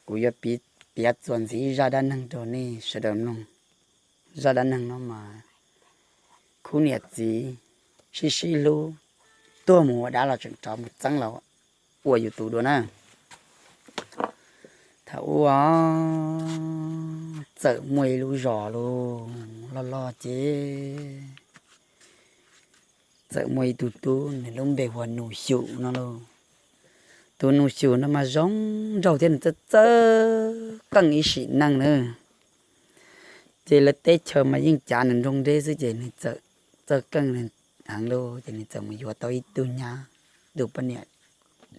Kuv yuav piav txuas ntxiv zaj dab neeg rau nej sawv daws mloog. Zaj dab neeg no mas khub niam txiv sib sib hlub tuag mus ua dab los tseem rov mus txeeb los ua yus tus dua na. Thaum ub txawm muaj ib lub zos loj loj ces txawm muaj ib tug tub, nws lub npe hu ua Nus Xyum no lauj. Tus Nus Xyum no mas zoo nraug thiab nws txawj txawj qeej ib sim neej na. Ces lawv teb chaws mas yeej cav nws nroo deb xwb ces nws txawm txawj qeej heev lauj, ces nws txawm mus yuav tau ib tug nyab, tus poj niam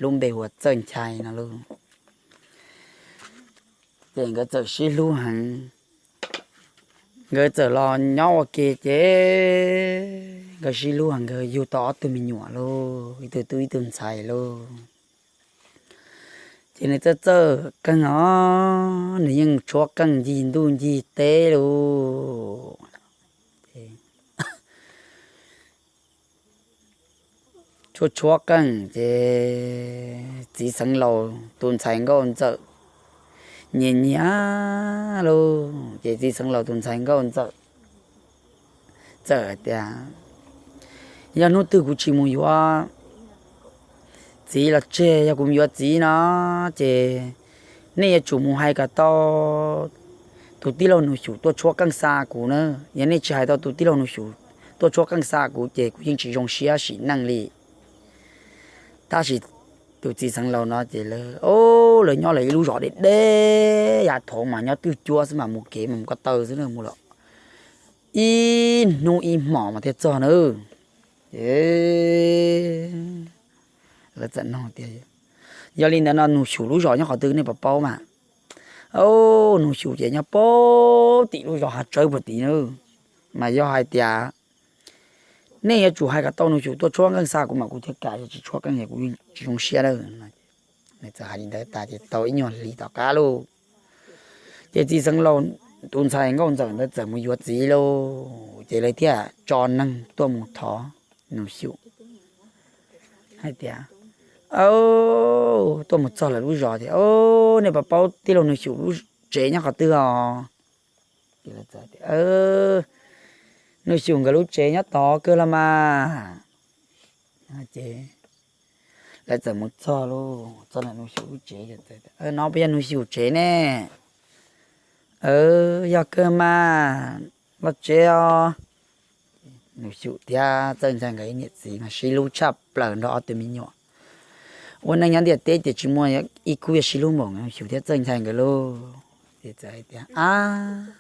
lub npe hu ua Txawj Nchai no lauj. Ces nkawd txawm sib hlub heev, nkawd txawm los nyob ua ke ces nkawd sib hlub heev, nkawd yug tau ob tug me nyuam lauj, ib tug tub ib tug ntxhais lauj. Ces nws txawj txawj qeej os, nws yeej tshuab qeej ncig ntuj ncig teb lauj. Tshuab tshuab qeej ces txiv xeev laus tus ntxhais nkauj ntxawm nyiam nyiam lauj, ces txiv xeev laus tus ntxhais nkauj ntxawm txawm hais tias, yog hnub twg kuv tsis mus yuav txiv los tseg, yog kuv mus yuav txiv no ces nej yuav tsum mus hais kom tau tus tij laug Nus Xyum tuaj tshuab qeej xa kuv na. Yog nej tsis hais tau tus tij laug Nus Xyum tuaj tshuab qeej xa kuv ces kuv yeej tsis zoo siab sim neej li. Tab sis tus txiv xeev laus no ces lawv, lawv nyob lawv ib lub zos deb deb yav thaud mas nyob twj cuab xwb mas mus kev mas mus ko taw xwb na, mus lawm ib hnub ib hmos mas thiaj txog na. Ces lawv txawm nug tias, yog li ntawd no Nus Xyum lub zos nyob qhov twg nej puas paub mas? Nus Xyum ces nyob puag tim lub zos hav tsawb puag tim na. Mas yog hais tias nej yuav tsum hais kom tau Nus Xyum tuaj tshuab qeej xa kuv mas kuv thiaj kam, yog tsis tshuab qeej kuv tsis zoo siab na. Nws txawm hais li ntawd tas ces tau ib nyuag hlis tom qab lauj, ces txiv xeev laus tus ntxhais nkauj ntxawm ntawd txawm mus yuav txiv lauj. Ces lawv thiaj tso neeg tuaj mus thov Nus Xyum hais tias, tuaj mus txog lawv lub zos tias, nej puas paub tij laug Nus Xyum lub tsev nyob qhov twg os? Nus Xyum nkawd lub tsev nyob tod kawg los mas. Ces lawv txawm mus txog lauj, txog ntawm Nus Xyum lub tsev, no puas yog Nus Xyum tsev ne? Yog kawg mas, los tsev os. Nus Xyum thiab Txawj Nchai nkawd ib niam txiv mas sib hlub tshaj plaws nrog ob tug me nyuam. Ua neej nyob ntiaj teb ces tsis muaj ib khub yuav sib hlub npaum Nus Xyum thiab Txawj Nchai nkawd lauj. Ces txawm hais tias, ab,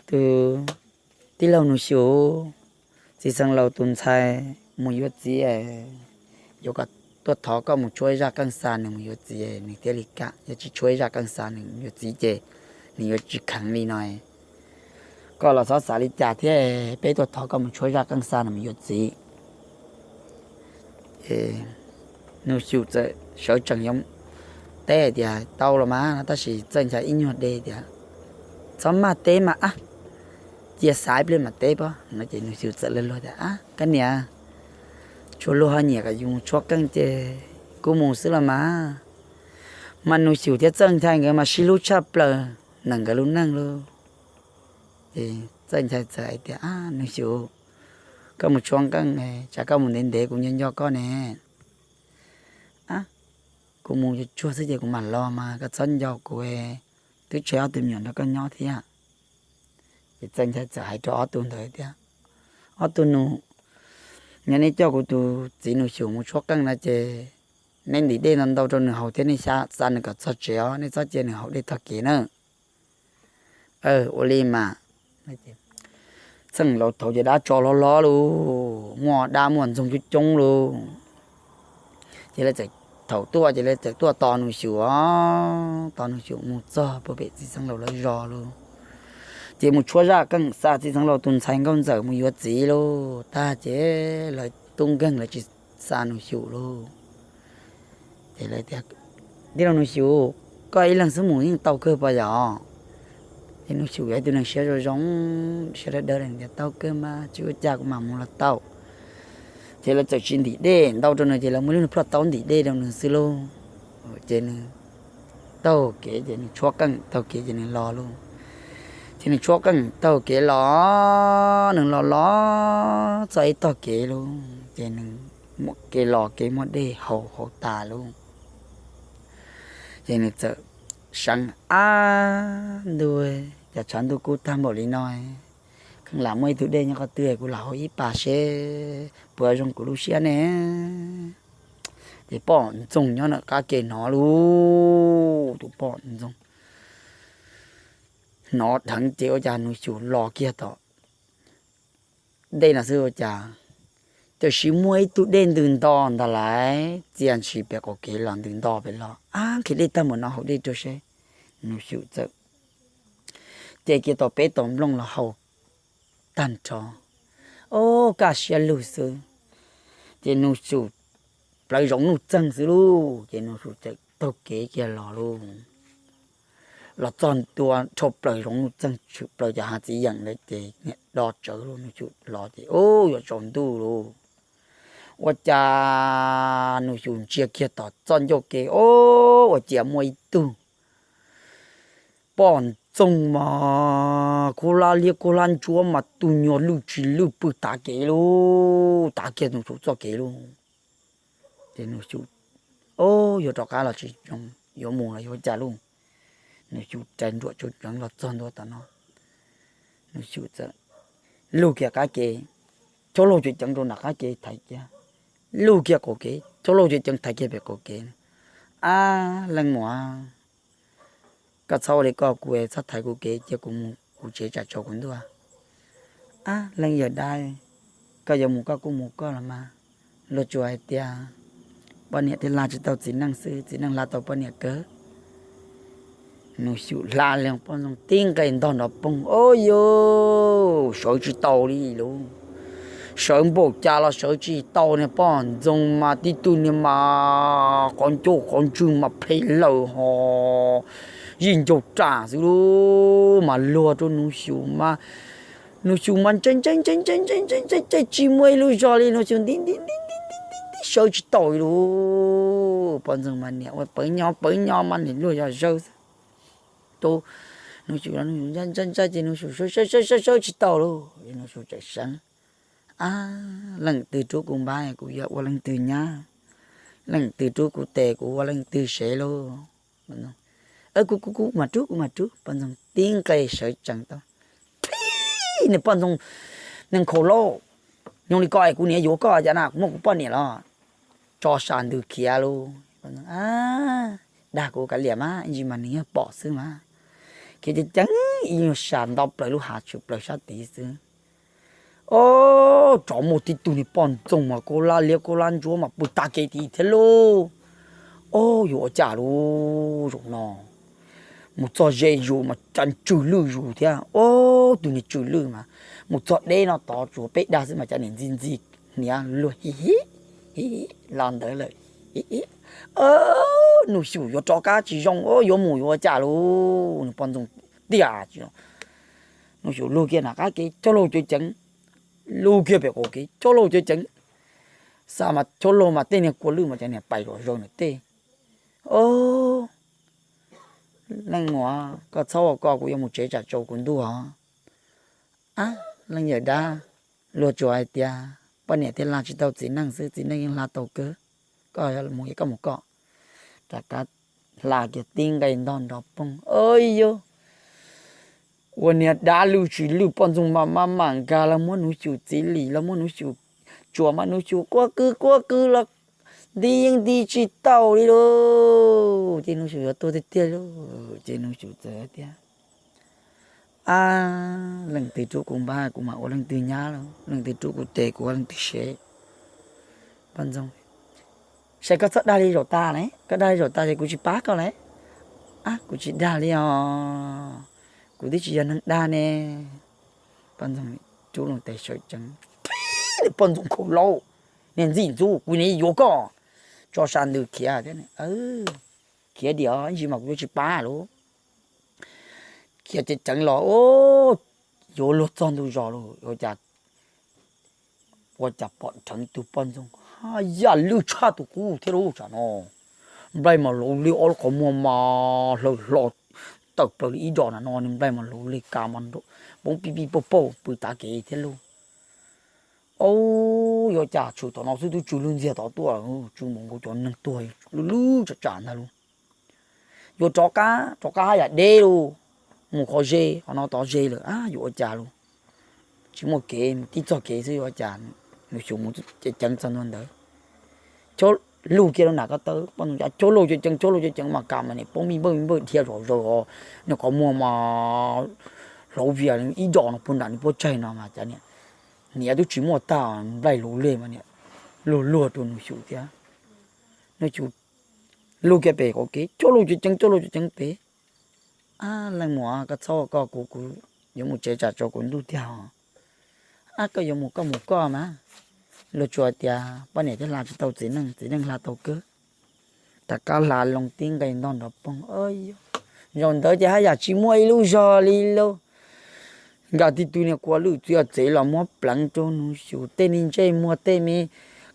tus tij laug Nus Xyum, txiv xeev laus tus ntxhais mus yuav txiv, yuav kom tuaj thov koj mus tshuab ib zaj qeej xa nws mus yuav txiv nws thiaj li kam, yog tsis tshuab ib zaj qeej xa nws mus yuav txiv ces nws yuav tsis kheev li no. Koj los xyov xav li cas thiab, peb tuaj thov koj mus tshuab ib zaj qeej xa nws mus yuav txiv. Nus Xyum txawm sawv tsees yuav teb hais tias, tau los mas, tab sis Txawj Nchai ib nyuag de tias, txhob maj teb mas, ab, cia xav ib pliag mam teb pob no. Ces Nus Xyum txawm luag luag tias, ab, koj niam, tsuas luag ho nyiam kom yus mus tshuab qeej ces kuv mus xwb los mas. Mas Nus Xyum thiab Txawj Nchai nkawd mas sib hlub tshaj plaws nees nkawd lub neej lauj. Ces Txawj Nchai txawm hais tias, ab, Nus Xyum, koj mus tshuab qeej, tsam koj mus ntev ntev kuv nco nco koj ne. Ab, kuv mus tsuag tsuag xwb ces kuv mam los mas, koj txhob nco kuv, twb tseg ob tug me nyuam nrog koj nyob thiab. Ces Txawj Nchai txawm hais rau ob tug ntawd tias, ob tug nus, yog neb coj kuv tus txiv Nus Xyum mus tshuab qeej no ces neb ntim dej ntau ntau rau nws haus thiab nej xa nws kom txog tsev os, nej txhob cia nws haus dej tog kev na. Ua li mas. Txheej laus thaud ces dab tsov hlob hlob lauj, muaj dab muaj ntxoog coob coob lauj. Ces lawv txawm, thaum tuaj ces lawv txawm tuaj tos Nus Xyum, tos Nus Xyum mus txog puag pem txiv xeev laus lawv zos lauj. Ces mus tshuab zaj qeej xa txiv xeev laus tus ntxhais nkauj ntxawm mus yuav txiv lauj. Tag ces lawv tub nkeeg lawv tsis xa Nus Xyum lauj. Ces lawv tias, tij laug Nus Xyum, koj ib leeg xwb mus yeej tau kawg puas yog? Ces Nus Xyum yog ib tug neeg siab zoo zoo, siab dawb dawb, tias tau kawg mas, tsis ua cas, kuv mam mus los tau. Ces lawv txawm tsis ntim dej ntau rau nws, ces lawv muaj ib lub ploj taub ntim dej rau nws xwb lauj. Ces nws taug kev ces nws tshuab qeej taug kev ces nws los lauj. Ces nws tshuab qeej taug kev los, nws los los txog ib tog kev lauj, ces nws muaj kev los kev muaj dej haus hauv tas lauj. Ces nws txawm seev, ab ntuj, cas tshav ntuj kub tag npaum li no, kheev lam muaj ib tug dej nyob qhov twg kuv lam haus ib pas seb puas zoo kuv lub siab ne. Ces poj ntxoog nyob ntawm qab ke hnov lauj, tus poj ntxoog hnov dheev ces ua cas Nuj Xyum los kiag tom dej no xwb ua cas, tiam sis muaj ib tug dej ntws nto ntag lais, txia ntshis pem qaum kev los ntws nto pem los, ab, nqhis dej tag npaum no haus dej rau seb. Nuj Xyum txawm ce kiag tau peb tau nplooj los haus tag nrho, o, kaj siab lug xwb. Ces Nuj Xyum plawv zoov nuj txeeg xwb lauj, ces Nuj Xyum txawm taug kev kiag los lauj. Los txog ntua dhau plaws zoov nuj txeeg tshwm plaws cov hav txiv yeem ntawd ces niam do tsawv lauj, Nuj Xyum los ces, u, yuav tsaus ntuj lauj. Ua cas Nuj Xyum ntsia kiag tom txoj ncauj ke, o, ua ciav muaj ib tug poj ntxoog mas khaub hlab liab khaub hlab ntsuab mas tus nyuag lwj tsis lwj pw tav kev lauj, tav kiag Nuj Xyum txoj kev lauj. Ces Nuj Xyum, o, yuav rov qab los tsis zoo, yuav mus los yuav ua cas lauj. Nuj Xyum rais nruam tsawv tseev los txog ntua tom no, Nuj Xyum txawm lug kiag qab ke, coj laug ceev ceev rau nram qab ke thaiv kiag, lug kiag qaum kev, coj laug ceev ceev thaiv kiag pem qaum kev. Ab leej muam, koj txhob ua li ko, kuv txhob thaiv kuv kev, cia kuv mus kuv tsev tsam tsaus kuv ntuj. Ab leej yawm dab, koj yuav mus koj kuj mus koj los mas, luag tsuas hais tias poj niam thiaj hla tsis tau txiv neej xwb, txiv neej hla tau poj niam kawg. Nuj Xyum hla li poj ntxoog tib nqe ntog nrov poog, o, yuav sawv tsis tau li lauj. Sawv npaum cas los sawv tsis tau, niag poj ntxoog mas tib tug niag mas qhov ncauj qhov ntswg mas phem lawm ho, zij ncaug ram xwb lauj, mas luag rau Nuj Xyum mas, Nuj Xyum mas ntshai ntshai ntshai ntshai ntshai ntshai ntshai tsis muaj ib lub zog li, Nuj Xyum nti nti nti nti nti nti sawv tsis tau li lauj. Poj ntxoog mas niam ua pawv nyo pawv nyo mas niam luag zog zawg xwb. Tus, Nuj Xyum, Nuj Xyum ntshai ntshai ntshai ces Nuj Xyum sawv sawv sawv sawv tsis tau lauj, Nuj Xyum txawm seev, ab leej twg rub kuv npab, kuv yuav ua leej twg nyab, leej twg rub kuv tes, kuv ua leej twg sev lauj. Kuv kuv kuv mam rub, kuv mam rub, poj ntxoog tib nqe sawv tsees tau. Phib, niag poj ntxoog, neeg khaus lauj, nyob li ko es kuv niam yuav koj cas na, kuv muaj kuv poj niam los. Tso sam ntws khiav lauj. Dag kuv kav liam mas, ib ntsis mas nws yeej pom xwb mas. Khiav ceev ceev ib nyuag sam nto plaws lub hav tshwm plaws sab tid xwb. O, tsov muaj tib tug niag poj ntxoog mas khaub hlab liab khaub hlab ntsuab mas pw tag kev tid thiab lauj. O, yuav ua cas lauj, zaum no mus txog ze zus mas cas tsw lwj zus thiab. O, tus niag tsw lwj mas mus txog deb no tod tsuas peb dag xwb mas cas niam ntxi ntxi hniav luag hi hi hi los ntawd lawm. Nuj Xyum yuav rov qab tsis zoo, yuav mus yuav ua cas lauj, nws poj ntxoog tiag tsis zoo. Nuj Xyum lug kiag nram qab kev coj laug ceev ceev, lug kiag pem qaum kev coj laug ceev ceev, xav mas coj laug mas tej niag kua lwj mas cov niag pais zom zaws nws tej. O, leej muam, koj txhob ua ko, kuv yuav mus tsev tsam tsaus kuv ntuj os. Ab, leej yawm dab, luag tsuas hais tias poj niam thiaj hla tsis tau txiv neej xwb, txiv neej yeej hla tau kawg. Koj mus es koj mus koj. Rov qab hla kiag tib nqe ntog nrov poog, o yog ua niag dab lwj tsis lwj, poj ntxoog mas maj mam nkag los muab Nuj Xyum txiv lim, los muab Nuj Xyum tsuas mas Nuj Xyum quaj kwv quaj kwv los nti yeej nti tsis tau li lauj. Ces Nuj Xyum yuav tuag tiag tiag lauj. Ces Nuj Xyum txawm tias, ab, leej twg rub kuv npab kuv mam ua leej twg nyab lauj, leej twg rub kuv tes kuv ua leej twg sev. Poj ntxoog, saib koj txhob dag li zaum tas ne, koj dag li zaum tas ces kuv tsis pab koj lauj. Ab, kuv tsis dag li os, kuv twb tsis yog neeg dag ne. Poj ntxoog rub loo tes sawv tsees, poj ntxoog khaus lauj, niag ntxij ntxub, kuv niam yuav koj. Tso sam ntws khiav thiab, khiav diam ib ntsis mas kuv yuav tsis pab lauj. Khiav ceev ceev los, yuav luag txog ntug zos lauj, ua cas, ua cas pom dheev tus poj ntxoog, yam lwj tshaj tus qub thiab lauj tsam no. Nplaig mas hlauv li ob lub qhov muag mas hlaws hlo tawm plaws li ib dos na no, nws nplaig mas hlauv li ka mas poob pij pij pauj pauj pw tav kev thiab lauj. Au, yuav cas tshwm tom no xwb twb tsw lwj ntxiag tod tuaj, tsw npaum nkaus cov neeg tuag lwj lwj tsam tsam ntag lauj. Yuav rov qab, rov qab haj yam deb lauj, mus qhov ze, qhov no tod ze lawm, yuav ua cas lauj. Tsis muaj kev, mus tib txoj kev xwb yuav ua cas. Nus xyum mus ceev txog ntua ntawd, chob lug kiag rau nram ko taw, poj ntxoog cav chob lug ceev ceev, chob lug ceev ceev mas ka mas niam poob mi npawj mi npawj dhia zom zaws, nws qhov muag mas hlauv vias ib dos no puag nram nws puab tsaig no mas cas niam, niam twb tsis muaj tag, nplaig hlauv lig mas niam luag luag rau nus xyum thiab. Nus xyum lug kiag pem qhov kev, chob lug ceev ceev, chob lug ceev ceev pem. Ab, leej muam, koj txhob ua koj kuv, kuv yuav mus tsev tsam tsaus kuv ntuj tiag os. Ab, koj yuav mus koj mus koj mas, luag tsuas tias poj niam thiaj hla tsis tau txiv neej, txiv neej hla tau kawg. Rov qab hla loo tib nqe ntog nrov poog. Zaum ntawd ces haj yam tsis muaj ib lub zog li lauj. Nkag tib tug niag kua lwj txiav txev los muab pleev rau nus xyum tej me ntsej muag tej me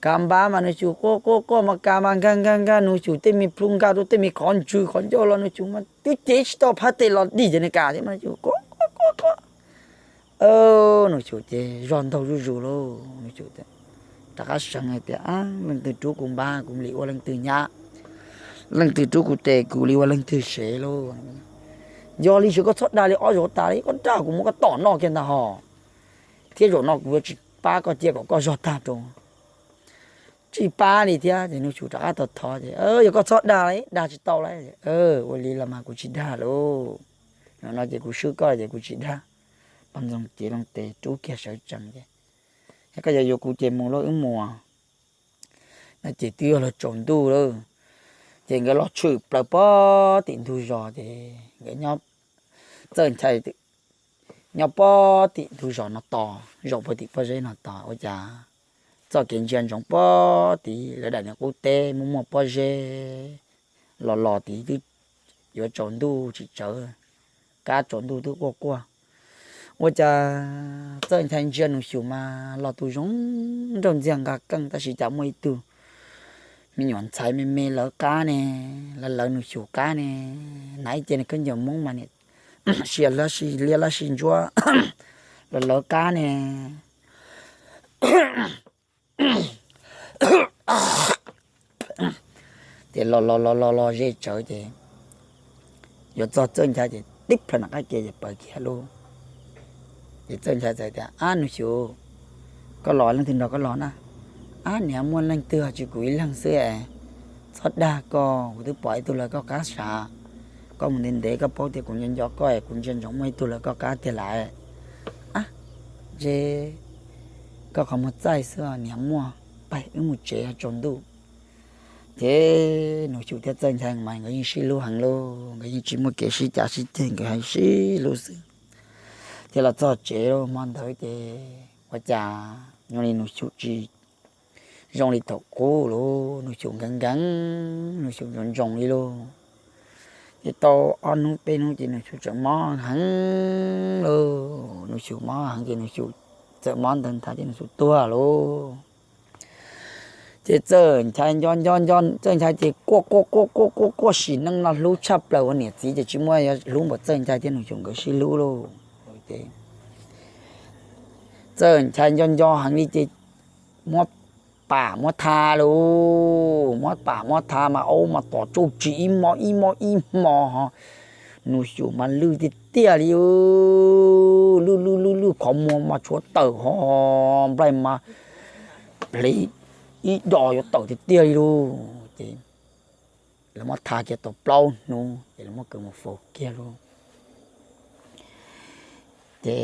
kav npab mas nus xyum quaj quaj quaj mas ka mas nkag nkag nkag nus xyum tej me plhu, nkag rau tej me qhov ntswg qhov ncauj los nus xyum mas twb cev tsis tau phab tes los dim ces nws ka thiab mas nus xyum quaj quaj quaj quaj. Nus xyum ces zog ntaug zuj zus lauj. Nus xyum rov qab seev hais tias, leej twg rub kuv npab kuv li ua leej twg nyab, leej twg rub kuv tes kuv li ua leej twg sev lauj. Yog li ces koj txhob dag li ob zaug tas li, koj dag kuv muab koj tom noj kiag ntag hos. Thiab zaum no kuv yuav tsis pab koj cia kom koj zog tag rau. Tsis pab li thiab ces nus xyum rov qab tau thov ces, yog koj txhob dag li, dag tsis tau li. Ua li los mas kuv tsis dag lauj. Zaum no ces kuv swb koj ces kuv tsis dag. Poj ntxoog cev loo tes rub kiag sawv tsees ces, yog koj yuav yuav kuv ces mus lauj wb mus. No ces twb yog los tsaus ntuj lawm, ces nkawd los tshwm plaws pob tim ntug zos ces nkawd, Txawj Nchai nyob pob tim ntug zos no tos, zaum puag tim pob zeb no tos ua cas txoj kev ntsia ntsoov pob tid lawv daim niam qub teb muaj muaj pob zeb los los tid twb yuav tsaus ntuj tsis tsawv, kab tsaus ntuj twb quaj quaj. Ua cas Txawj Nchai ntsia nus xyum mas los tus zoo nraug ntxiag nqa keej tab sis cas muaj ib tug me nyuam ntxhais me me lawv qab ne, lawv lawv nus xyum qab ne, hnav ib ce khaub ncaws Hmoob mas nim sia lab si liab lab si ntsuab, lawv lawv qab ne. Ces los los los los los ze tsawv ces yuav txog Txawj Nchai ces tib plhaw nram qab ke ces pawv kiag lauj. Ces Txawj Nchai txawm tias, Ab nus xyum, koj los leej twg nrog koj los na? Ab niam, muaj leej twg ho tsis kuv ib leeg xwb es. Txhob dag koj, kuv twb pom ib tug lawv koj qab sav. Koj mus ntev ntev koj paub tias kuv nco nco koj es kuv ntsia ntsoov muaj ib tug lawv koj qab tiag lawm. Ab, ntshe koj qhov muag txaij xwb niam, muaj, pab wb mus tsev tsaus ntuj. Ces nus xyum thiab Txawj Nchai mas nkawd yeej sib hlub heev lauj, nkawd yeej tsis muaj kev sib cav sib ceg, nkawd heev sib hlub xwb. Ces los txog tsev hmo ntawd ces ua cas zoo li nus xyum tsis zoo li thaum qub lauj, nus xyum nkees nkees, nus xyum ntsoos ntsoos li lauj. Ces tau ob hnub peb hnub ces nus xyum txawm mob heev lauj, nus xyum mob heev ces nus xyum txawm mob ntawd nthav ces nus xyum tuag lauj. Ces Txawj Nchai nco nco nco Txawj Nchai ces quaj quaj quaj quaj quaj quaj sim neej no hlub tshaj plaws ua niam txiv ces tsis muaj hlub npaum Txawj Nchai thiab nus xyum nkawd sib hlub lauj. Txawj Nchai nco nco heev li ces muab pam muab tha lauj, muab pam muab tha mas aub mas tom tsauj tsis ib mob ib mob ib hmo ho, nus xyum mas lwj tiag tiag li, lwj lwj lwj lwj qhov muag mas tshuav tawm ho, nplaig mas plev ib dos yuav tawm tiag tiag li lauj. Ces lawv muab tha kiag tau plaub hnub ces lawv muab kaw mus faus kiag lauj. Ces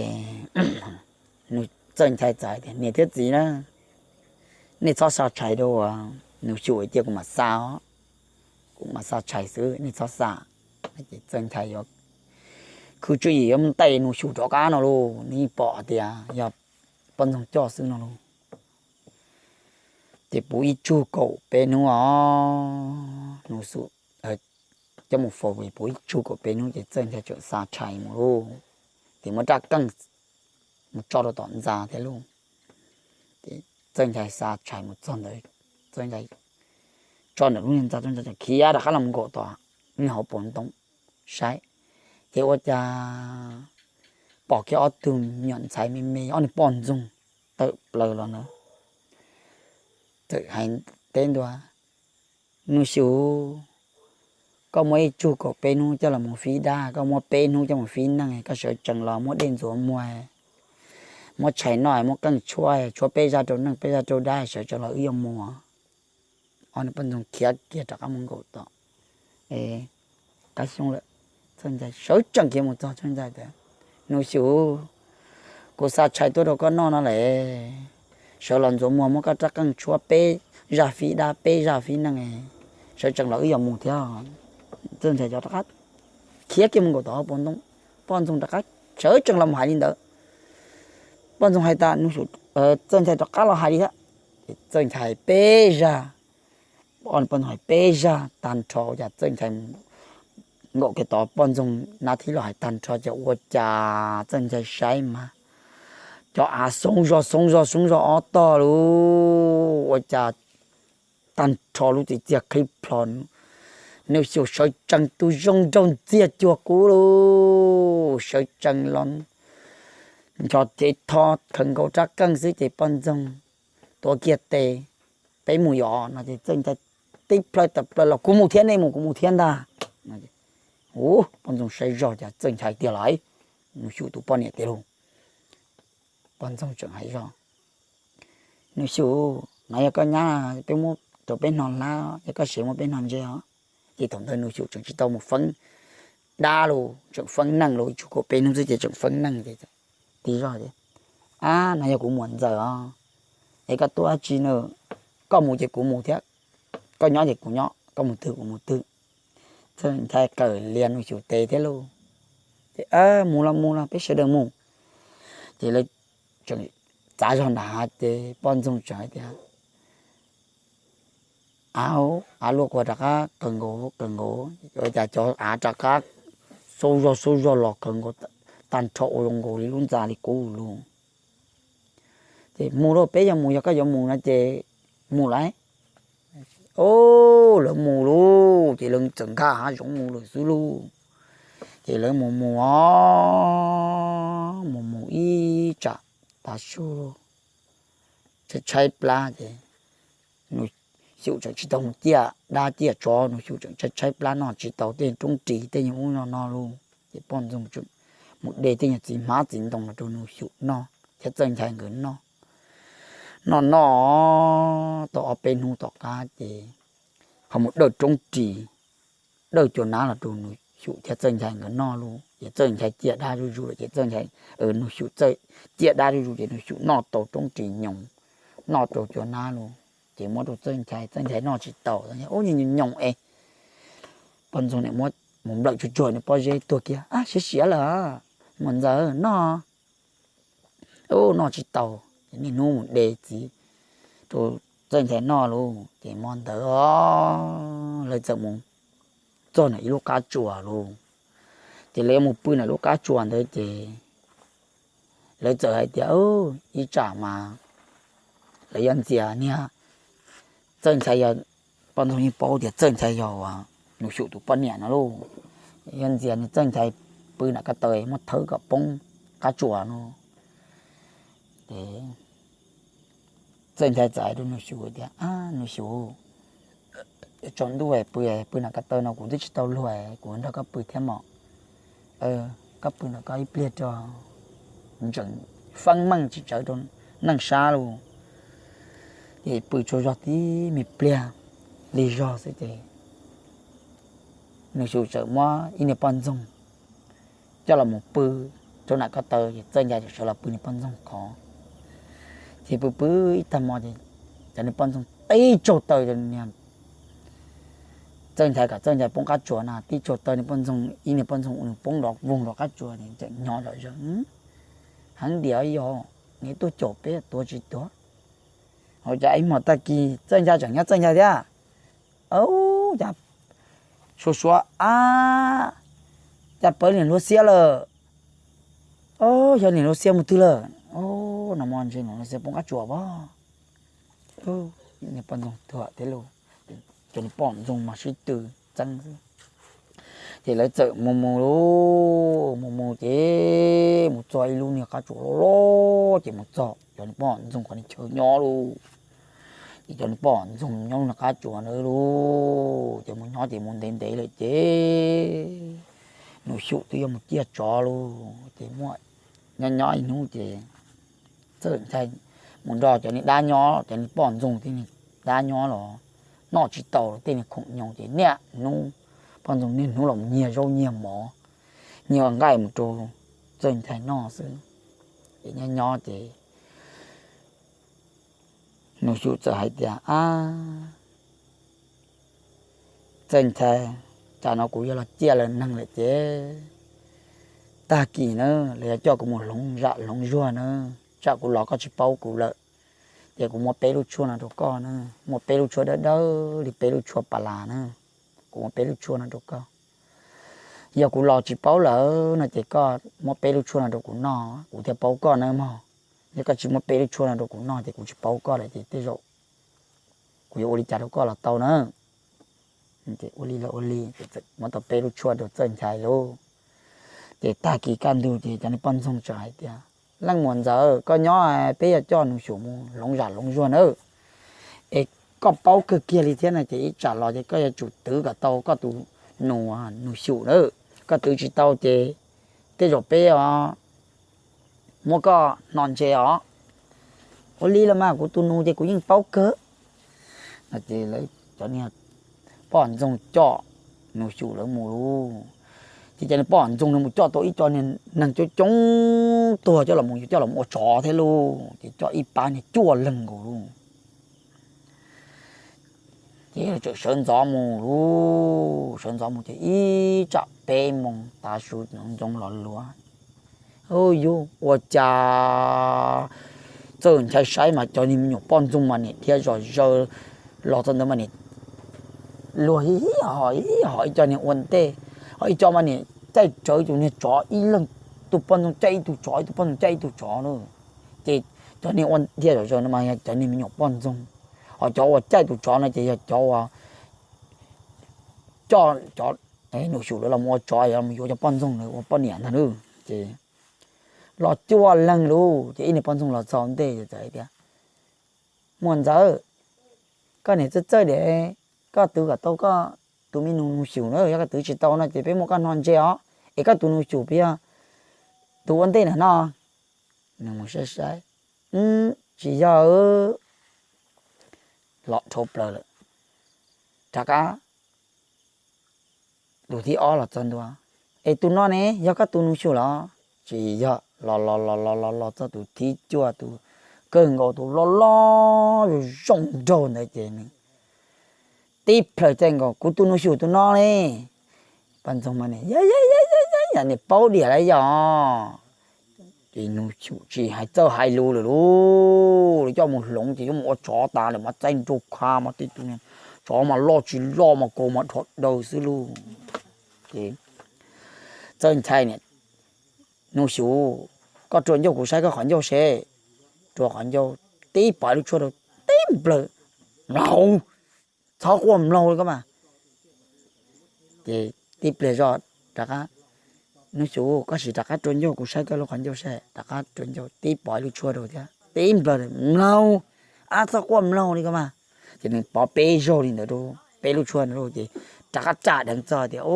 Txawj Nchai txawm tias, Niam thiab txiv na, nej txhob xa tshais rau nus xyum cia kuv mam xa os, kuv mam xa tshais xwb nej txhob xa. Ces Txawj Nchai yuav khwv tswv yim yuav mus ntes nus xyum rov qab no lauj, nws yeej pom tias yog poj ntxoog coj xwb no lauj. Ces puv ib tsug kaum peb hnub os, nus xyum coj mus faus puv ib tsug kaum peb hnub ces Txawj Nchai txawm xa tshais mus lauj, ces muab rab keej mus tso rau tom ntxa thiab lauj. Ces Txawj Nchai xa tshais mus txog ntawd, Txawj Nchai tso ntawm lub niag ntxa, Txawj Nchai txawm khiav rov qab los mus nkaum tom niag hauv paus ntoo saib, ces ua cas pom kiag ob tug me nyuam ntxhais me me, ob niag poj ntxoog tawm plaws los ntawd, txawm hais teb ntua, Nuj Xyu, koj muab ib tsug kaum peb hnub coj los mus fib dab, koj muab peb hnub coj mus fib neej, koj sawv tsees los muab dej ntxuav muag, muab tshais noj, muab qeej tshuab, tshuab peb zaj rau neej peb zaj rau dab, sawv tsees los wb yuav mus. Ob niag poj ntxoog khiav kiag rov qab mus nkaum tom qab xyoob lawm. Txawj Nchai sawv tsees khiav mus txog, Txawj Nchai tias, Nuj Xyu, kuv xa tshais tuaj rau koj noj no lawm, sawv los ntxuav muag muab koj rab qeej tshuab peb zaj fib dab peb zaj fib neej, sawv tsees los wb yuav mus thiab. Txawj Nchai rov qab khiav kiag mus nkaum tom hauv paus ntoo, poj ntxoog rov qab sawv tsees los mus hais li ntawd. Poj ntxoog hais tas, Txawj Nchai rov qab los hais li thiab. Ces Txawj Nchai peb zaj, poj ntxoog hais peb zaj tag nrho, ua cas Txawj Nchai nkaum kiag tod, poj ntxoog nab thib los hais tag nrho, ces ua cas Txawj Nchai saib mas cov av xoob zog xoob zog xoob zog ob tog lauj, ua cas tag nrho lub txiv txiag qhib plho, Nuj Xyu sawv tsees tus zoo nraug ntxiag cuag kub lauj, sawv tsees los ncho cev tho khaws nkaus rab qeej xwb ces poj ntxoog tuav kiag tes, Peb mus yom no ces Txawj Nchai tib plhaw tawm plaws los, Kuv mus thiab, nej mus kuv mus thiab ntag. Ua poj ntxoog saib zog cas Txawj Nchai tiag lauj, Nuj Xyu tus poj niam tiag lauj. Poj ntxoog tseem hais zog, Nuj Xyu, no yog koj nyab, peb muab rau peb hno hlab, yog koj sev muab peb hno ntse os. Ces thaum ntawd Nuj Xyu tseem tsis tau mus feeb dab los, tseem feeb neej los, ib tsug kaum peb hnub xwb ces tseem feeb neej ces tig zog tias, Ab, no yog kuv muam ntxawm os, es koj tuaj dab tsi na? Koj mus ces kuv mus thiab, koj nyob ces kuv nyob, koj mus twg kuv mus twg. Txawj Nchai qawm lias Nuj Xyu tes thiab lauj, ces, Mus los mus los, peb sawv daws mus. Ces lawv tseem txav zog nram hav ces poj ntxoog tseem hais tias, Av, av luaj kuv rov qab qawm nkaus, qawm nkaus, ua cas cov av rov qab xub zog xub zog los qawm nkaus tag nrho ua zoo nkaus li lub ntxa li qub lauj. Ces mus lauj, peb yuav mus, yog koj yuav mus no ces mus lauj. Lawv mus lauj, ces lawv txawm nkag hav zoov mus lawm xwb lauj. Ces lawv mus mus os, mus mus ib tsam tav su, tshaib tshaib plab ces Nuj Xyu tseem tsis tau mus ciaj dab ciaj tsov, Nuj Xyu tseem tshaib tshaib plab noj tsis tau tej roob ris tej nyuag ub no no lauj. Ces poj ntxoog tseem mus de tej nyuag txiv hmab txiv ntoo los rau Nuj Xyu noj thiab Txawj Nchai nkawd noj. Noj noj tau ob peb hnub tom qab ces ho mus dawj roob ris, dawj cua nab los rau Nuj Xyu thiab Txawj Nchai nkawd noj lauj. Ces Txawj Nchai ciaj dab zuj zus lawm ces Txawj Nchai, Nuj Xyu, Txawj, ciaj dab zuj zus ces Nuj Xyu noj tau roob ris nyoos, noj tau cua nab lauj. Ces muab rau Txawj Nchai, Txawj Nchai noj tsis tau, ub, nyoos nyoos es. Poj ntxoog niam muab mus nplawm tsuag tsuag nws pob zeb tuag kiag, Ab, siav siav lawm, muam ntxawm noj. Ub, noj tsis tau. Ces niaj hnub mus de txiv rau Txawj Nchai noj lauj. Ces hmo ntawd lawv txawm mus txog ntawm ib lub qab tsuas lauj. Ces lawv yuav mus pw ntawm lub qab tsuas ntawd ces lawv txawm hais tias, Ib tsam mas lawv yuav ntxias niag Txawj Nchai, yog poj ntxoog yeej paub tias Txawj Nchai yog Nuj Xyu tus poj niam no lauj, yuav ntxias niag Txawj Nchai pw nram ko taw muab thawb kom poob qab tsuas no. Ces Txawj Nchai txawm hais rau Nuj Xyu tias, Nuj Xyu, tsaus ntuj pw, pw nram ko taw no kuv twb tsis tau luag, kuv nrog koj pw thiab mos. Koj pw nram ko ib pliag tso, ntseem feeb meej tsis tsawv rau neej sab lauj. Ces pw tsaug zog tib me pliag lig zog xwb ces Nuj Xyu txawm muab ib niag poj ntxoog coj los mus pw rau nram ko taw, ces Txawj Nchai txawm sawv los pw niag poj ntxoog qhov. Ces pw pw ib tag hmo ces cov niag poj ntxoog tib tsaug taw, Txawj Nchai kom Txawj Nchai poob qab tsuas na, tib tsaug taw niag poj ntxoog, ib niag poj ntxoog ua nws poob nrov voog rau qab tsuas, tseem nyo zom zaws, Heev diam yog nws tuaj caum peb tuav tsis tuag. Ua cas ib hmo tag kis Txawj Nchai tseem nyob Txawj Nchai thiab. Cas suav suav ab, cas pawv niam hluav xiab lawm. Yog niam hluav xiab mus twg lawm? No mas ntshe niam hluav xiab poob qab tsuas pob. Niag poj ntxoog tuag thiab lauj. cov niag poj ntxoog mas sib tw txeeb xwb. Ces lawv txawm mus mus lawm, mus mus ces mus txog ib lub niag qab tsuas loj loj, ces mus txog cov niag poj ntxoog qhov niag chaw nyob lawm. Ces cov niag poj ntxoog nyob lub niag qab tsuas ntawd lawm, ces mus nyob ces mus ntev ntev lawm ces Nus Xyum twb yuav mus ciaj tsov lawm. Ces muaj nyob nyob ib hnub ces Txawj Nchai mus nrog cov niag dab nyob, cov niag poj ntxoog thiab niag dab nyob los noj tsis tau tej niag khoom nyoos ces niaj hnub poj ntxoog niaj hnub los nyiag zaub nyiag mov, nyiag nqaij mus rau Txawj Nchai noj xwb. Ces nyob nyob ces Nus Xyum txawm hais tias, Ab, Txawj Nchai, tsam no kuv yuav los ciaj lawv neeg lawm ces tag kis na lawv yuav coj kuv mus hloov zam hloov zuag na, tsam kuv los koj tsis paub kuv lawm. Ces kuv muab peb lub tshuaj no rau koj na, muaj peb lub tshuaj dawb dawb li peb lub tshuaj pas las na, kuv muab peb lub tshuaj no rau koj. Yog kuv los tsis paub lawm no ces koj muab peb lub tshuaj no rau kuv noj kuv thiaj paub koj na mog. Yog koj tsis muab peb lub tshuaj no rau kuv noj ces kuv tsis paub koj lawm ces tej zaum kuv yuav ua li cas rau koj los tau na. Ua li los ua li, muab tau peb lub tshuaj rau Txawj Nchai lauj. Ces tag kis kaj ntug ces cov niag poj ntxoog txawm hais tias, Leej muam ntxawm, koj nyob, peb yuav coj Nus Xyum mus hloov zam hloov zuag nawb. Es koj paub kawg kiag li thiab no ces ib tsam los ces koj yuav tsum twv kom tau koj tus nus, Nus Xyum na. Koj twv tsis tau ces tej zaum peb muab koj hno ntse os. Ua li los mas kuv tus nus ces kuv yeej paub kawg. Ces lawv cov niag poj ntxoog coj Nus Xyum lawv mus lauj. Ces cov niag poj ntxoog no mus coj tau ib co niag neeg coob coob tuag coj los, coj los ua tsov thiab lauj. Ces coj ib pab niag cuaj leeg nkaus lauj. Ces txawm sawv ntxov mus lauj, sawv ntxov mus ces ib tsam peb moos tav su ncoo los luag, yus ua cas Txawj Nchai saib mas cov niag me nyuam poj ntxoog mas niam dhia zom zaws los txog ntawd mas niam luag ib hom ib hom, ib co niag ua ntej, ho ib co mas niam caij rawv tus niag tsov, ib leeg, tus poj ntxoog caij ib tug tsov, ib tug poj ntxoog caij ib tug tsov na. Ces cov niag ua dhia zom zaws no mas yog cov niag me nyuam poj ntxoog, ho cov uas caij tus tsov no ces yog cov uas coj cov Nus Xyum lawv los mus ua tsov, los mus yuav cov poj ntxoog ntawd ua poj niam ntag lauj. Ces los cuaj leeg lauj, ces ib niag poj ntxoog los txog ntej txawm hais tias, Muam ntxawm, koj niam Txawj Txawj diam, koj twv kom tau koj tus me nus Nus Xyum na, yog koj twv tsis tau no ces peb muab koj hno ntse os, es koj tus Nus Xyum puas yog tus ua ntej na no? Nws mus saib saib, tsis yog. Los dhau plaws lawm, rov qab tus thib ob los txog ntua, Es tus no ne yog koj tus Nus Xyum los? Tsis yog. Los los los los los los txog tus thib cuaj, tus kawg nkaus, tus loj loj zoo nraug ntawd ces nws tib plhaws caij nkaus, Kuv tus Nus Xyum tus no ne. Poj ntxoog mas, Yog niam paub diam lawm yog. Ces Nus Xyum tsis hais txawj hais lus lawm lauj, coj mus hloov ces yuav mus ua tsov tas lawm mas txaij nraug kha mas tej tus tsov mas loj tsis loj mas kaus mas dhos daws xwb lauj. Ces Txawj Nchai niam, Nus Xyum, koj rua ncauj kuv saib koj qhov ncauj seb. Rua qhov ncauj, tib pov lub tshuaj rau, tib nplawg, Mlaug, txhob quaj mlaug li koj mas. Ces tib pliag zoj rov qab, Nus Xyum, koj sim rov qab rua ncauj kuv saib koj lub qhov ncauj seb. Rov qab rua ncauj tib pov lub tshuaj rau thiab tib nplawg, Mlaug, ab txhob quaj mlaug li koj mas. Ces nws pov peb zaug li ntawd rau, peb lub tshuaj ntawd rau ces rov qab tsa dheev txog tias,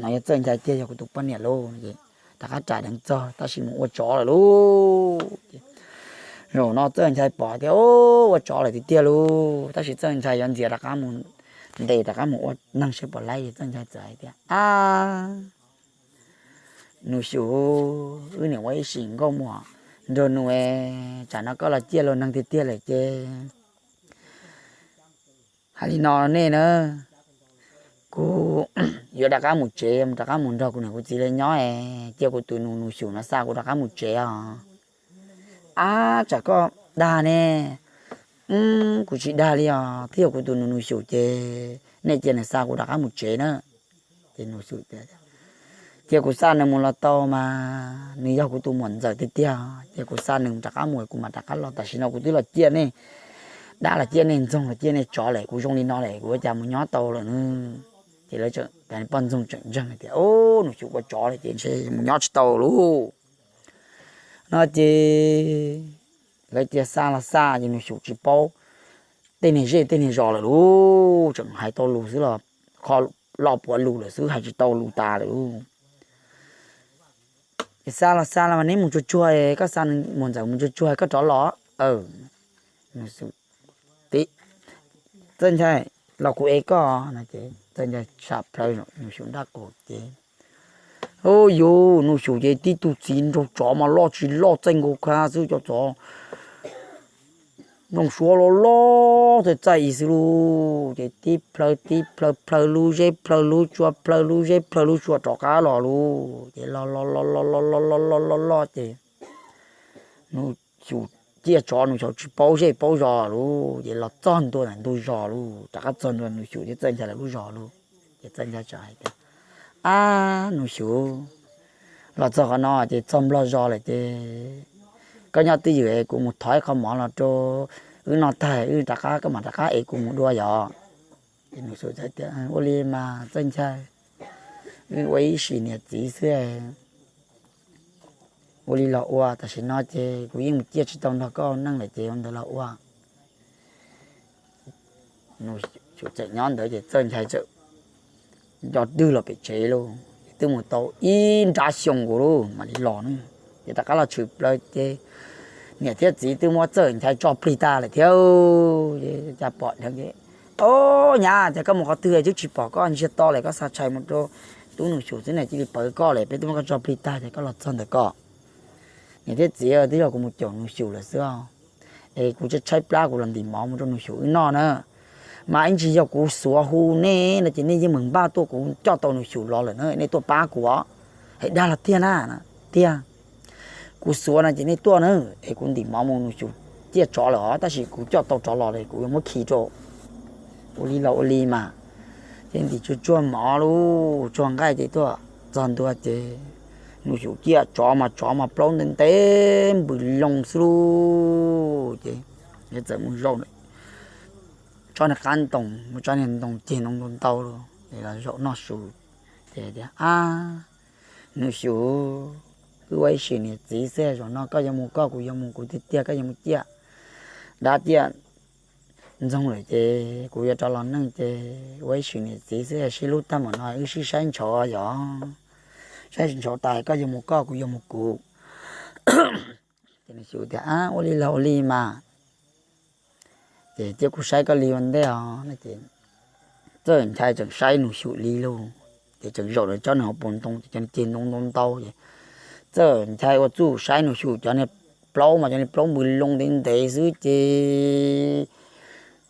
No yog Txawj Nchai tiag, yog kuv tus poj niam lauj. Ces rov qab tsa dheev txog tab sis mus ua tsov lawm lauj. Zaum no Txawj Nchai pom tias ua tsov lawm tiag tiag lauj, tab sis Txawj Nchai yuav ntxias rov qab mus, ntes rov qab mus ua neeg seb puas laib. Txawj Nchai txawm hais tias, Ab, Nus Xyum, wb niam ua ib sim nkauj muam nraug nus, tsam no koj los ciaj luag neeg tiag tiag lawm ces hais li no nej na, kuv yuav rov qab mus tsev, rov qab mus nrog kuv niam kuv txiv lawv nyob, cia kuv tus nus Nus Xyum no xa kuv rov qab mus tsev os. Ab, tsam koj dag ne. Kuv tsis dag li os, twb yog kuv tus nus Nus Xyum ces nej cia nws xa kuv rov qab mus tsev na. Ces Nus Xyum, Cia kuv xa nws mus los tau mas, nws yog kuv tus muam ntxawm tiag tiag, cia kuv xa nws rov qab mus kuv mam rov qab los, tam sim no kuv twb los ciaj nej dab los ciaj, nej ntxoog los ciaj, nej tsov lawm, kuv zoo li no lawm kuv ua cas mus nyob tau lawm ne? Ces lawv, poj ntxoog tseem ntseeg tias, Ub, Nus Xyum ua tsov lawm ces ntshe mus nyob tsis tau lauj. No ces lawv tias xa los xa ces Nus Xyum tsis paub tej niag zej tej niag zos lawm lauj, tseem hais tau lus xwb los qhov loj puav lus lawm xwb hais tsis tau lus tas lawm lauj. Xa los xa los mas neb mus tsuag tsuag, koj xa mus ntxawm mus tsuag tsuag koj rov los. Txawj Nchai, los kuv ev koj no ces Txawj Nchai tsham plhaw Nus Xyum nrab qaum ces, ub, yuv, Nus Xyum ces tib tug txiv nraug tsov mas loj tsis loj txaij nkaus kha xwb, cov tsov nplooj suab loj loj txaij txaij ib xwb lauj, ces tib plhaw tib plhaw, plhaw lub zeb plhaw lub tsua, plhaw lub zeb plhaw lub tsua rov qab los lauj, ces los los los los los los los los los ces Nus Xyum ciaj tsov, Nus Xyum tsis paub zej paub zos lauj, ces los txog ntua ntawm ntug zos lauj, rov qab txog ntua Nus Xyum thiab Txawj Nchai lawv lub zos lauj. Ces Txawj Nchai txawm hais tias, Ab, Nus Xyum, los txog qhov no ces txog Nplog zos lawm ces koj nyob twj ywm es kuv mus thov ib qho mov los rau wb noj tag wb rov qab, koj mam rov qab es kuv mus dua yom. Ces Nus Xyum tias, Ua li mas Txawj Nchai, wb ua ib sim niam txiv xwb, ua li los ua, tam sim no ces kuv yeej mus ciaj tsis tau nrog koj neej lawm ces ua ntawd los ua. Nus Xyum txawm nyob ntawd ces Txawj Nchai txawm nco twg los pem tsev lauj, twb mus tau ib nrab xyoo nkaus lauj mam li los ne. Ces rov qab los tshwm plaws ces niam thiab txiv twb muab Txawj Nchai tso plig tag lawm thiab. Cas pom dheev ces, Ob, nyab, cas koj mus qhov twg twb tsis pom koj ntsiag to lawm, koj xa tshais mus rau tub Nus Xyum xwb ne, cia li pawv koj lawm, peb twb muab koj tso plig tag ces koj los txog ntawm koj. Niam thiab txiv, twb yog kuv mus caum Nus Xyum lawm xwb os, es kuv tshaib tshaib plab kuv los ntim mov mus rau Nus Xyum wb noj na. Mas ib ntsis yog kuv xuav hu nej no ces nej yeej meem npaj tuaj, kuv coj tau Nus Xyum los lawm na, nej tuaj pab kuv os. Es dag los tiag na? Tiag. Kuv xuav no ces nej tuaj na, es kuv ntim mov mus, Nus Xyum ciaj tsov lawm os, tab sis kuv coj tau tsov los lawm kuv yuav muab khi rau. Ua li los ua li mas, ces ntim tsuag tsuag mov lauj, tsuag nqaij ces tuaj txog ntua ces Nus Xyum ciaj tsov mas tsov mas plaub ntev ntev npws loo xwb lauj. Ces txawm mus zaum tsob niag qab ntoo, mus tsob niag ntoo ceg ntoo ntau ntau lauj, es los zaum noj su. Ces tias, Ab, Nus Xyum, wb ua ib sim niam txiv xwb, zaum no koj yuav mus koj, kuv yuav mus kuv tiag tiag, koj yuav mus ciaj dab ciaj ntxoog lawm ces kuv yuav rov los neej ces ua ib sim niam txiv xwb, sib hlub tag mus no wb sib saib ntshauv yom. Saib ntshauv tas koj yuav mus koj, kuv yuav mus kuv. Ces Nus Xyum tias, Ab, ua li los ua li mas. Ces cia kuv saib koj li ua ntej os. Txawj Nchai tseem saib Nus Xyum li lauj, ces tseem zaum rau tsob niag hauv paus ntoo ces cov niag ceg ntoo ntau ntau ces Txawj Nchai ua txuj saib Nus Xyum cov niag plaub mas cov niag plaub npws loo ntev ntev xwb ces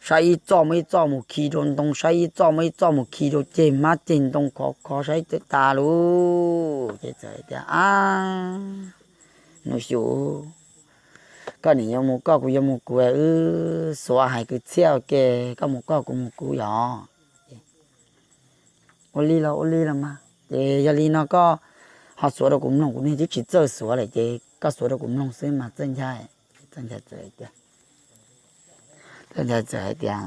saib ib txoj muaj ib txoj mus khi rau ntoo, saib ib txoj muaj ib txoj mus khi rau ceg hmab ceg ntoo khov kho saib tas lauj. Ces txawm tias, Ab, Nus Xyum, koj niam yuav mus koj, kuv yuav mus kuv, wb xuav hais kwv txhiaj ua ke, koj mus koj kuv mus kuv yom. Ua li los ua li los mas, ces yog li no koj ho xuav rau kuv mloog, kuv niag twb tsis txawj xuav lawm ces koj xuav rau kuv mloog xwb mas Txawj Nchai. Txawj Nchai txawm hais tias, Txawj Nchai txawm hais tias,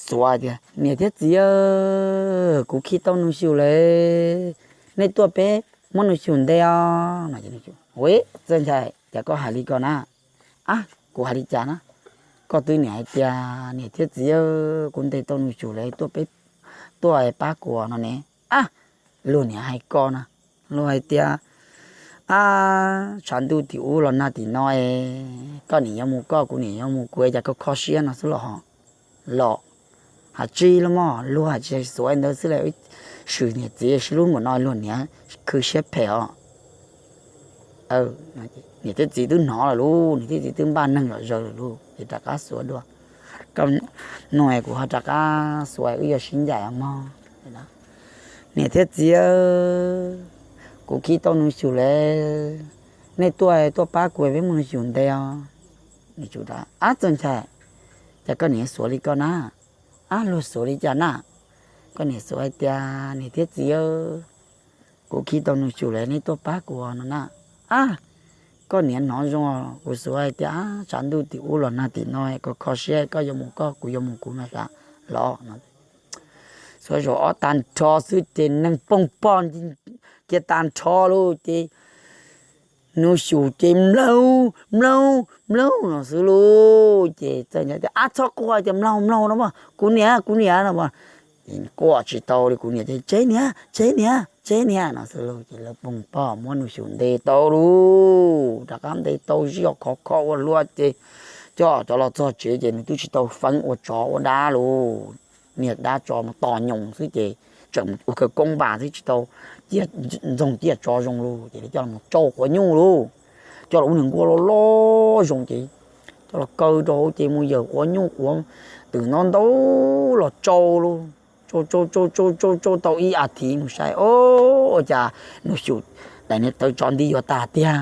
xuav tias, Niam thiab txiv, kuv khi tau Nus Xyum lawm, nej tuaj peb muab Nus Xyum ntes os. Ua, Txawj Nchai, cas koj hais li ko na? Ab, kuv hais li cas na? Koj twb niam hais tias, Niam thiab txiv, kuv ntes tau Nus Xyum lawm, tuaj peb, tuaj pab kuv no ne. Ab, luag niam hais ko na, luag hais tias, Ab, tshav ntuj tim ub los nag tim no es, koj niam yuav mus koj, kuv niam yuav mus kuv, cas koj kho siab no xwb los ho? Los hais tsis los mas, luag hais tsis xuav ntawd xwb las, swm niam txiv sib hlub npaum no luag niam khw siab phem os. Niam thiab txiv twb hnov lawm lauj, niam thiab txiv twb npaj neeg zom zaws lawm lauj, ces rov qab xuav dua. Koj mloog, kuv ho rov qab xuav, wb yuav sib ncaim os mog. Niam thiab txiv, kuv khi tau Nus Xyum lawm, nej tuaj, tuaj pab kuv peb muab Nus Xyum ntes os. Ab, Txawj Nchai, cas koj niam xuav li ko na? Ab, luag xuav li cas na? Koj niam xuav hais tias, Niam thiab txiv, kuv khi tau Nus Xyum lawm, nej tuaj pab kuv no na. Ab, koj niam hnov zoo, kuv xav hais tias tshav ntuj tim ub los nag tim no, koj kho siab, koj yuav mus koj, kuv yuav mus kuv no sav los. Xuav zaum ob tag nrho xwb ces neeg poog pog cia tag nrho lauj ces Nus Xyum ces mlaug mlaug mlaug no xwb lauj. Ces Txawj Nchai tias, Ab, txhob quaj tias mlaug mlaug no mas, kuv niam, kuv niam no mas. Ces quaj tsis tau li, kuv niam tias, Tseb niam, tseb niam, tseb niam no xwb lauj. Ces lawv poog pog muab Nus Xyum ntes tau lauj, rov qab ntes tau zib khov kho ua luaj ces coj cov los txog tsev ces nws twb tsis tau feeb ua tsov ua dab lauj. Niag dab tsov mus tos nyoos xwb ces tseem ua kawg koob npas xwb tsis tau ntxoog ciaj tsov zoo lauj. Ces coj los tsau quav nyuj lauj, coj los ua niag nkuaj loj loj zoo ces coj los kaw rau hauv ces mus yawm quav nyuj quav twm no ntau los tsau lauj. Tsau tsau tsau tsau tsau tsau tau ib as thiv mus saib, o, ua cas Nus Xyum daim niag tawv tsov nti yuav tag tiag.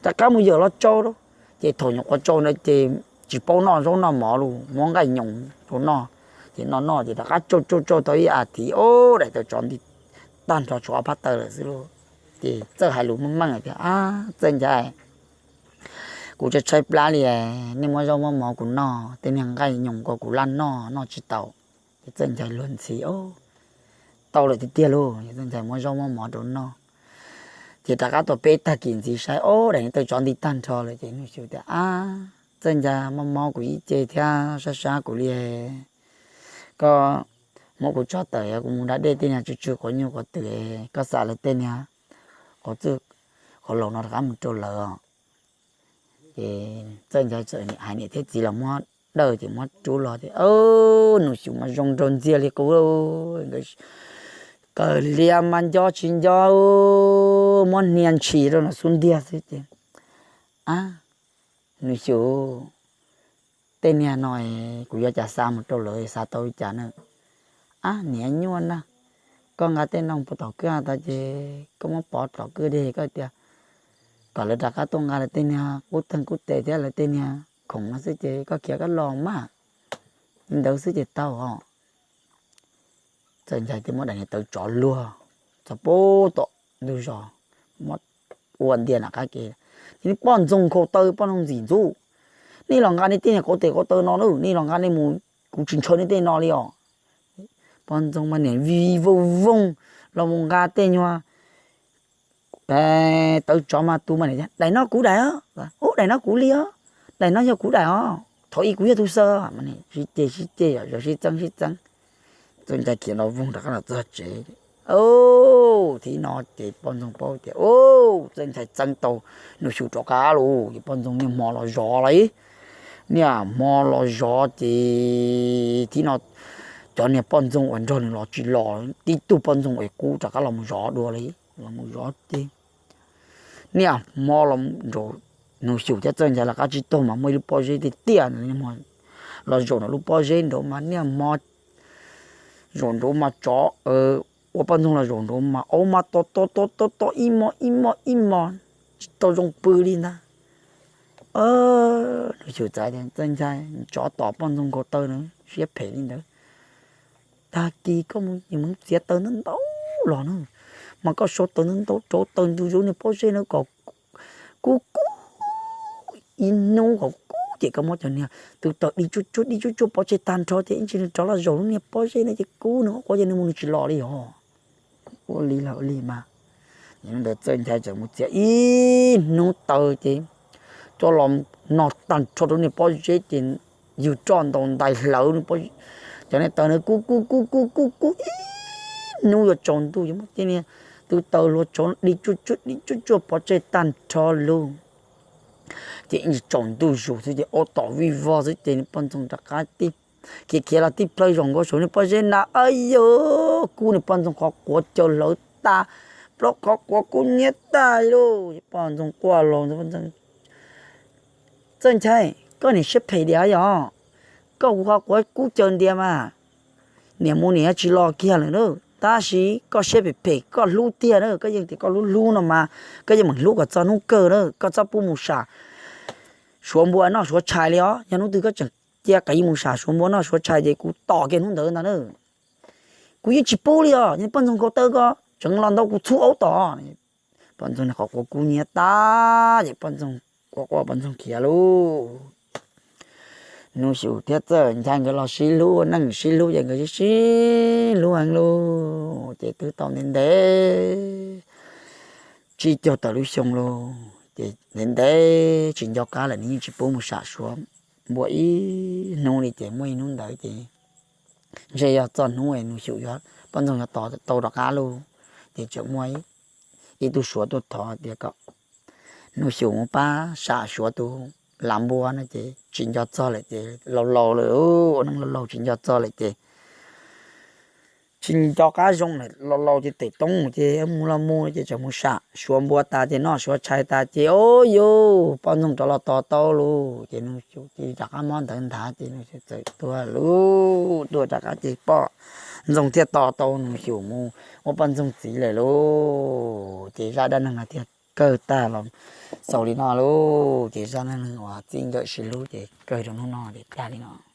Rov qab mus yawm los tsau lauj. Ces thaum nyuam qhuav tsau ntawd ces tsis paub noj zaub noj mov lauj, muab nqaij nyoos rau noj. Ces noj noj ces rov qab tsau tsau tsau tau ib as thiv, o, daim tawv tsov nti tag nrho tshuav ob phab taw lawm xwb lauj. Ces Txawj hais lus meej meej tias, Ab, Txawj Nchai, kuv tshaib tshaib plab li, nej muab zaub muab mov kuv noj, tej niag nqaij nyoos ko kuv laj noj noj tsis tau. Ces Txawj Nchai luag ntxhi, Tau lawm tiag tiag lauj. Txawj Nchai muab zaub muab mov rau noj. Ces rov qab tau peb tag kis ntxiv saib, o, daim niag tawv tsov nti tag nrho lawm ces Nus Xyum tias, Ab, Txawj Nchai, mob mob kuv ib ce thiab sab sab kuv li, koj muab kuv tso tawm, kuv mus da dej tej niag tsw tsw quav nyuj quav twm, koj xa lawv tej niag qhov txwj qhov laus no rov qab mus rau lawv. Ces Txawj Nchai txawm hais niam thiab txiv los muab dawj ces muab rub los tias, Nus Xyum mas zoo nraug ntxiag li qub, kaw lias mas nco tsis nco, muab hnia ntshis rau nws xub ntiag xwb ces, Ab, Nus Xyum, tej niag no kuv yuav cas xa mus rau lawv, xa tau li cas na? Ab, niam nyuaj na, koj nqa tej no puag tom kwj ha tas ces koj muab pov tom kwj deg, koj tias kom lawv rov qab tuaj nqa lawv tej niag qub teeg qub tes thiab lawv tej niag khoom no xwb ces koj khiav koj los mas. Li ntawd xwb ces tau os. Txawj Nchai thiaj muab daim niag tawv tsov luag txog puag tom ntug zos, muab ua ntiag nram qab ke. Ces niag poj ntxoog nkhaus taw, poj ntxoog ntxim ntxub, Nej los nqa nej tej niag qub tes qub taw no na, nej los nqa nej mus, kuv tsis ntshaw nej tej no li os. Poj ntxoog mas niam vij vij voog voog los mus nqa tej nyuag tawv tsov mas tus mas, Daim no kuv daim os, ub, daim no kuv li os, daim no yog kuv daim os, thaum ub kuv yog tus xaws. Sib ceg sib ceg, sib txeeb sib txeeb, Txawj Nchai khiav los voog rov qab los txog tsev. Thiab no ces poj ntxoog paub tias, Txawj Nchai txeeb tau Nus Xyum rov qab lauj. Ces poj ntxoog niaj hmo los zov li, niaj hmo los zov ces thiab no cov niag poj ntxoog uas nrog nws los tsis los, tib tug poj ntxoog uas kub rov qab los mus zov dua li, los mus zov ces niaj hmo los, Nus Xyum thiab Txawj Nchai lawv qab tsib taug mas muaj ib lub pob zeb tiaj tiaj, los zaum nraum lub pob zeb nraud mas niaj hmo zaum nraud mas tsov, ua poj ntxoog los zaum nraud mas aub mas tom tom tom tom tom ib hmos ib hmos ib hmos, tsis tau zoo pw li ntag. Nus Xyum txawm tias, Txawj Nchai, tsov tom poj ntxoog nkhaus taw na, siab phem li ntawd. Tag kis koj mus txiav taws ntau ntau los na, mas koj sau taws ntau ntau rauv taws ntug zov niag pob zeb na kom kub kub ib hnub kom kub ces koj muab cov niag tus taws di tsuj tsuag di tsuj tsuag pov tseg tag nrho ces ib ntsis nws rov los zaum lub niag pob zeb na ces kub nws quav quav ces nws mus nws tsis los li os. Ua li los ua li mas. Ntawd Txawj Nchai txawm mus txiav ib hnub taws ces coj los no tag nrho rau niag pob zeb ces yug roj ntaus ntais hlawv, cov niag taws na kub kub kub kub kub kub ib hnub yuav tsaus ntuj ces muab tej niag tus taws hluas tshauv di tsuj tsuag di tsuj tsuag pov tseg tag nrho lug. Ces ib ntsis tsaus ntuj zus xwb ces aub tom vij vog xwb ces poj ntxoog rov qab tib khiav khiav los tib plhaw zaum nkaus saum niag pob zeb na, ab yog kub niag poj ntxoog qhov quav caws hlawv tag, plaub qhov quav kub nyiab tag lauj. Poj ntxoog quaj los, Txawj Nchai, koj niam siab phem diam yog, koj kuv qhov quav kub caws ntiag mas, niam mus niam tsis los kiag lawm na, tab sis koj siab phem phem koj hlub tiag na, koj yeej tias koj hlub hlub no mas, koj yeej meem hlub kom txog hnub kawg na, koj txhob pub mus sam suav npua noj suav tshais li os, yog hnub twg koj tseem cia qev mus sam suav npua noj suav tshais ces kuv tom kiag hnub ntawd ntag na. Kuv yeej tsis pub li os, poj ntxoog nkhaus taw ko tseem los ntau kuv txhub aub tom. Poj ntxoog nws qhov quav kub nyiab tag ces poj ntxoog quaj quaj poj ntxoog khiav lauj. Nuj Xyum thiab Txawj Nchai nkawd los sib hlub ua neej sib hlub ces nkawd sib sib hlub heev lauj. Ces twb tau ntev ntev tsib caug tawm lub xyoo lauj, ces ntev ntev tsis nco qab lawm nws yeej tsis pub mus sam suav npua ib hnub li. Ces muaj ib hnub ntawd ces ntshe yog txog hnub es Nuj Xyum yuav, poj ntxoog yuav tos tau rov qab lauj, ces tseem muaj ib tug suav tuaj thov tias kom Nuj Xyum mus pab sam suav tus lav npua no ces tsis nco txog lawm ces laus laus lawm, ua neej laus laus tsis nco txog lawm ces tsis nco qab zoo lawm, laus laus ces tes toob ces mus los mus ces tseem mus sam suav npua tas ces noj suav tshais tas ces o yus poj ntxoog rov los tos tau lauj. Ces Nuj Xyum ces rov qab mob ntawv nthav ces Nuj Xyum txawm tuag lauj. Tuag rov qab ces poj ntxoog thiaj tos tau Nuj Xyum mus ua poj ntxoog txiv lawm lauj. Ces zaj dab neeg no thiaj kawg tag los xaus li no lauj. Ces zaj dab neeg uas txij nkawm sib hlub ces kawg rau hnub no ces tag li no.